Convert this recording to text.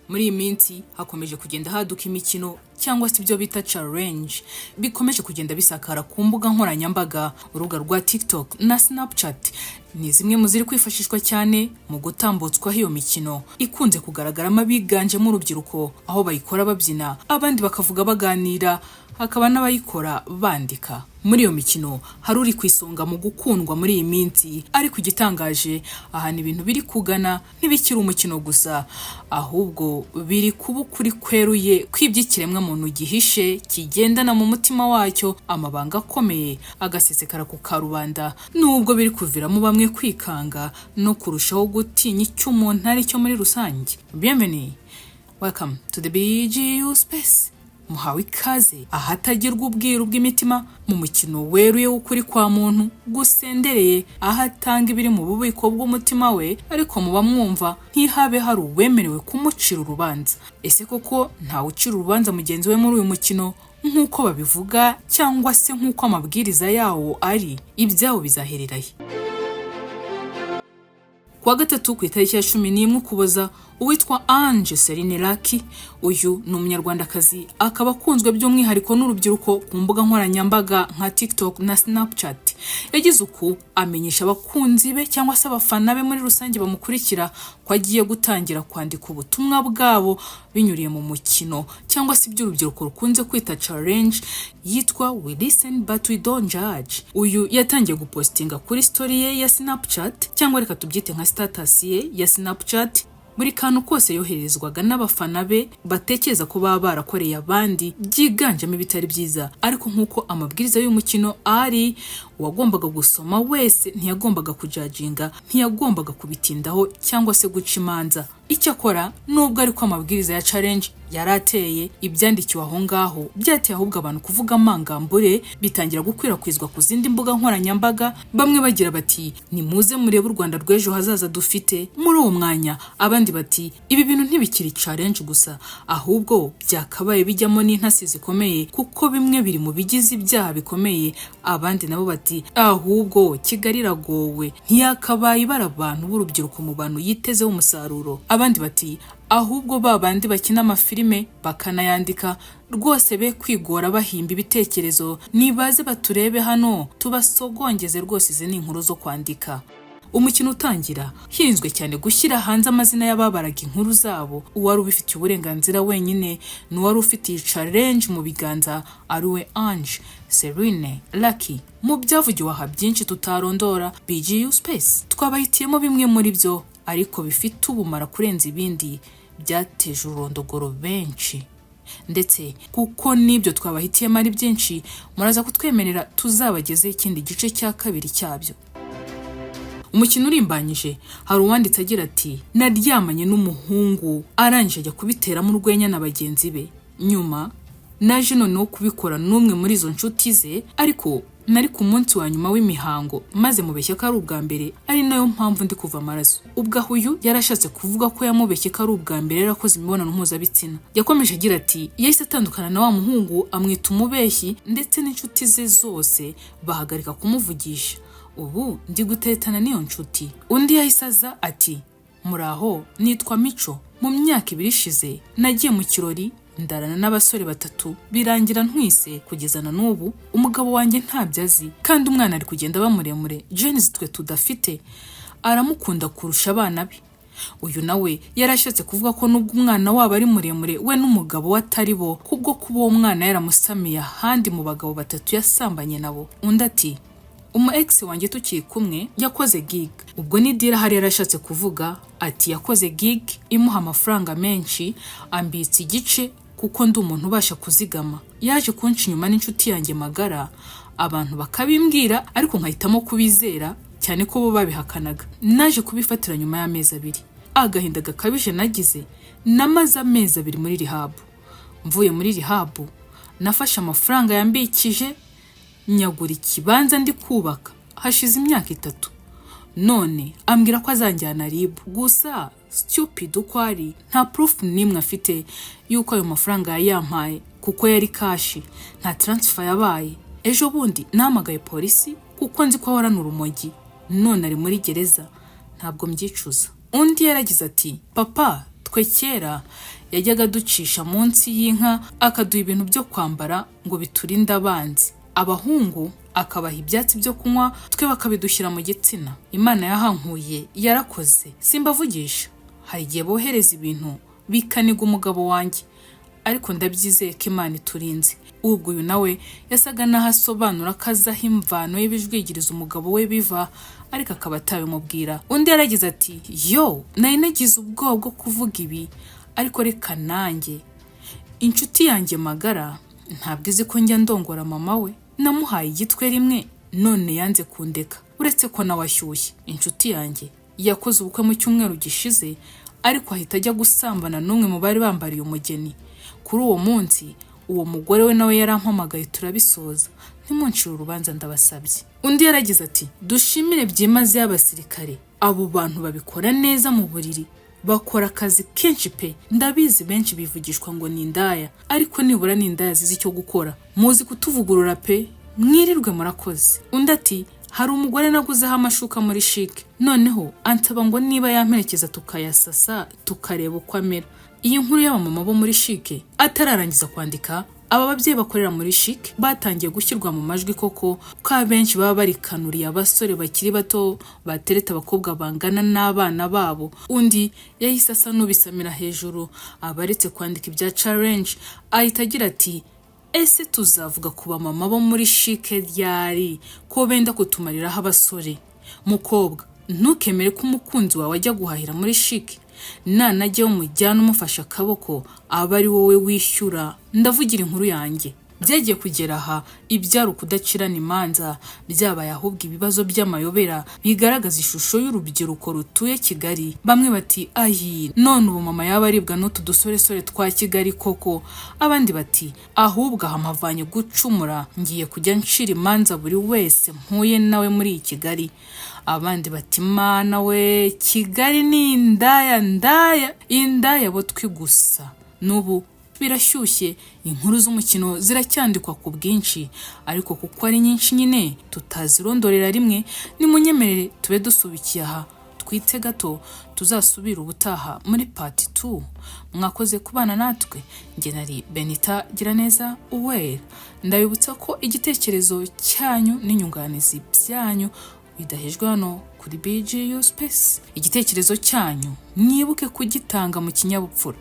Muri iyi minsi hakomeje kugenda haduka imikino cyangwa se ibyo bita challenge bikomeje kugenda bisakara ku mbuga nkoranyambaga. Urubuga rwa TikTok na Snapchat ni zimwe mu ziri kwifashishwa cyane mu gutambutswaho iyo mikino ikunze kugaragaramo abiganjemo urubyiruko, aho bayikora babyina, abandi bakavuga baganira, hakaba n'abayikora bandika. Muri iyo mikino hari uri ku isonga mu gukundwa muri iyi minsi, ariko igitangaje, ahantu ibintu biri kugana ntibikiri umukino gusa, ahubwo biri kuba ukuri kweruye kw'iby'ikiremwamuntu gihishe kigendana mu mutima wacyo, amabanga akomeye agasesekara ku karubanda, nubwo biri kuviramo bamwe kwikanga no kurushaho gutinya icyo umuntu ari cyo muri rusange. Bienvenue, welcome to the BGU Space. Muhawe ikaze ahatagirwa ubwiru bw'imitima, mu mukino weruye w'ukuri kwa muntu gusendereye, aho atanga ibiri mu bubiko bw'umutima we, ariko muba mwumva ntihabe hari uwemerewe kumucira urubanza. Ese koko ntawe ucira urubanza mugenzi we muri uyu mukino nk'uko babivuga, cyangwa se nk'uko amabwiriza yawo ari? Ibyawo bizahererahe? Kuwa gatatu, ku itariki ya 11 Ukuboza, uwitwa Ange Serine Lucky, uyu ni Umunyarwandakazi, akaba akunzwe by'umwihariko n'urubyiruko ku mbuga nkoranyambaga nka TikTok na Snapchat, yagize uku amenyesha abakunzi be cyangwa se abafana be muri rusange bamukurikira ko agiye gutangira kwandika ubutumwa bwabo binyuriye mu mukino cyangwa se ibyo urubyiruko rukunze kwita challenge yitwa "We Listen But We Don't Judge". Uyu yatangiye gupostinga kuri story ye ya Snapchat, cyangwa reka tubyite nka status ye ya Snapchat, buri kantu kose yoherezwaga n'abafana be batekereza ko baba barakoreye abandi, byiganjemo ibitari byiza. Ariko nk'uko amabwiriza y'umukino ari, uwagombaga gusoma wese ntiyagombaga kujudginga, ntiyagombaga kubitindaho cyangwa se guca imanza. Icyakora nubwo ariko amabwiriza ya challenge yari ateye, ibyandikiwe aho ngaho byateye ahubwo abantu kuvuga amangambure, bitangira gukwirakwizwa ku zindi mbuga nkoranyambaga, bamwe bagira bati: "Nimuze murebe u Rwanda rw'ejo hazaza dufite." Muri uwo mwanya abandi bati: "Ibi bintu ntibikiri challenge gusa, ahubwo byakabaye bijyamo n'intasi zikomeye, kuko bimwe biri mu bigize ibyaha bikomeye." Abandi nabo bati: "Ahubwo Kigali iragowe, ntiyakabaye ibara abantu b'urubyiruko mu bantu yitezeho umusaruro." Abandi bati: "Ahubwo ba bandi bakina amafilime bakanayandika rwose be kwigora bahimba ibitekerezo, nibaze baturebe hano tubasogongeze rwose, izi ni inkuru zo kwandika." Umukino utangira, hirinzwe cyane gushyira hanze amazina y'ababaraga inkuru zabo. Uwari ubifitiye uburenganzira wenyine ni uwari ufitiye challenge mu biganza, ari we Ange Serine Lucky. Mu byavugiwe aha byinshi tutarondora, BGU Space twabahitiyemo bimwe muri byo, ariko bifite ubumara kurenza ibindi, byateje ururondogoro benshi. Ndetse kuko n'ibyo twabahitiyemo ari byinshi, muraza kutwemerera tuzabagezeho ikindi gice cya kabiri cyabyo. Umukino urimbanyije, hari uwanditse agira ati: "Naryamanye n'umuhungu, arangije ajya kubiteramo urwenya na bagenzi be. Nyuma naje noneho kubikora n'umwe muri izo nshuti ze, ariko nari ku munsi wa nyuma w'imihango, maze mubeshya ko ari ubwa mbere, ari nayo mpamvu ndi kuva amaraso." Ubwo aho uyu yarashatse kuvuga ko yamubeshye ko ari ubwa mbere yarakoze imibonano mpuzabitsina. Yakomeje agira ati: "Yahise atandukana na wa muhungu, amwita umubeshyi, ndetse n'inshuti ze zose bahagarika kumuvugisha. Ubu ndi gutetana n'iyo nshuti." Undi yahise aza ati: "Muraho, nitwa Mico. Mu myaka 2 ishize nagiye mu kirori, ndarana n'abasore batatu, birangira ntwise. Kugeza na n'ubu umugabo wanjye ntabyo azi, kandi umwana ari kugenda aba muremure, genes twe tudafite. Aramukunda kurusha abana be." Uyu nawe yarashatse kuvuga ko nubwo umwana wabo ari muremure, we n'umugabo we atari bo, kubwo kuba uwo mwana yaramusamiye ahandi mu bagabo batatu yasambanye nabo. Undi ati: "Umu ex wanjye tukiri kumwe yakoze gig." Ubwo ni deal ahari yarashatse kuvuga ati yakoze gig imuha amafaranga menshi, ambitse igice kuko ndi umuntu ubasha kuzigama. Yaje kunca inyuma n'inshuti yanjye magara, abantu bakabimbwira ariko nkahitamo kubizera, cyane ko bo babihakanaga. Naje kubifatira nyuma y'amezi 2. Agahinda gakabije nagize, namaze amezi 2 muri rehab. Mvuye muri rehab nafashe amafaranga yambikije nyagura ikibanza ndi kubaka. Hashize imyaka 3, none ambwira ko azanjyana RIB. Gusa stupid uko ari, nta proof n'imwe afite y'uko ayo mafaranga yayampaye, kuko yari cash, nta transfer yabaye. Ejo bundi nahamagaye polisi kuko nzi ko ahorana urumogi, none ari muri gereza. Ntabwo mbyicuza." Undi yaragize ati: "Papa, Twe kera yajyaga aducisha munsi y'inka, akaduha ibintu byo kwambara ngo biturinde abanzi. Abahungu akabaha ibyatsi byo kunywa, twe bakabidushyira mu gitsina. Imana yahankuye, yarakoze. Simbavugisha, hari igihe bohereza ibintu bikaniga umugabo wanjye, ariko ndabyizeye ko Imana iturinze. Ubwo uyu nawe yasaga n'aho asobanura ko azi aho imvano y'ibijwigiriza umugabo we biva, ariko akaba atabimubwira. Undi yaragize ati: "Yo, nari nagize ubwoba bwo kuvuga ibi, ariko reka nanjye. Inshuti yanjye magara ntabwo izi ko njya ndongora mama we. Namuhaye igitwe rimwe, none yanze kundeka, uretse ko nawe ashyushye. Inshuti yanjye yakoze ubukwe mu cyumweru gishize, ariko ahita ajya gusambana n'umwe mu bari bambariye umugeni. Kuri uwo munsi, uwo mugore we nawe yarampamagaye, turabisoza. Ntimuncire urubanza, ndabasabye." Undi yaragize ati: "Dushimire byimazeyo abasirikare. Abo bantu babikora neza mu buriri, bakora akazi kenshi pe. Ndabizi benshi bivugishwa ngo ni indaya, ariko nibura ni indaya zizi icyo gukora. Muzi kutuvugurura pe, mwirirwe murakoze." Undi ati: "Hari umugore naguzeho amashuka muri CHIC, noneho ansaba ngo niba yamperekeza tukayasasa, tukareba uko amera." Iyi nkuru y'abamama bo muri CHIC atararangiza kwandika, aba babyeyi bakorera muri CHIC batangiye gushyirwa mu majwi koko ko abenshi baba barikanuriye abasore bakiri bato batereta abakobwa bangana n'abana babo. Undi yahise asa n'ubisamira hejuru, abaretse kwandika ibya challenge, ahita agira ati: "Ese tuzavuga ku bamama bo muri CHIC ryari, ko benda kutumariraho abasore? Mukobwa, ntukemere ko umukunzi wawe ajya guhahira muri CHIC. Nanajyayo umujyane umufashe akaboko, aba ari wowe wishyura. Ndavugira inkuru yanjye." Byagiye kugera aha, ibyari ukudacirana imanza byabaye ahubwo ibibazo by'amayobera bigaragaza ishusho y'urubyiruko rutuye Kigali. Bamwe bati: "Ayi, none ubu mama yaba aribwa n'utu dusoresore twa Kigali koko?" Abandi bati: "Ahubwo aha mpavanye gucumura, ngiye kujya ncira imanza buri wese mpuye nawe muri iyi Kigali." Abandi bati: "Mana we, Kigali ni indaya, ndaya, indaya botwi gusa." N'ubu birashyushye, inkuru z'umukino ziracyandikwa ku bwinshi, ariko kuko ari nyinshi nyine tutazirondorera rimwe, nimunyemerere tube dusubikiye aha, twite gato, tuzasubire ubutaha muri part 2. Mwakoze kubana natwe. Njye nari Benita Giraneza Uwera. Ndabibutsa ko igitekerezo cyanyu n'inyunganizi byanyu bidahejwe hano kuri BGU Space. Igitekerezo cyanyu mwibuke kugitanga mu kinyabupfura.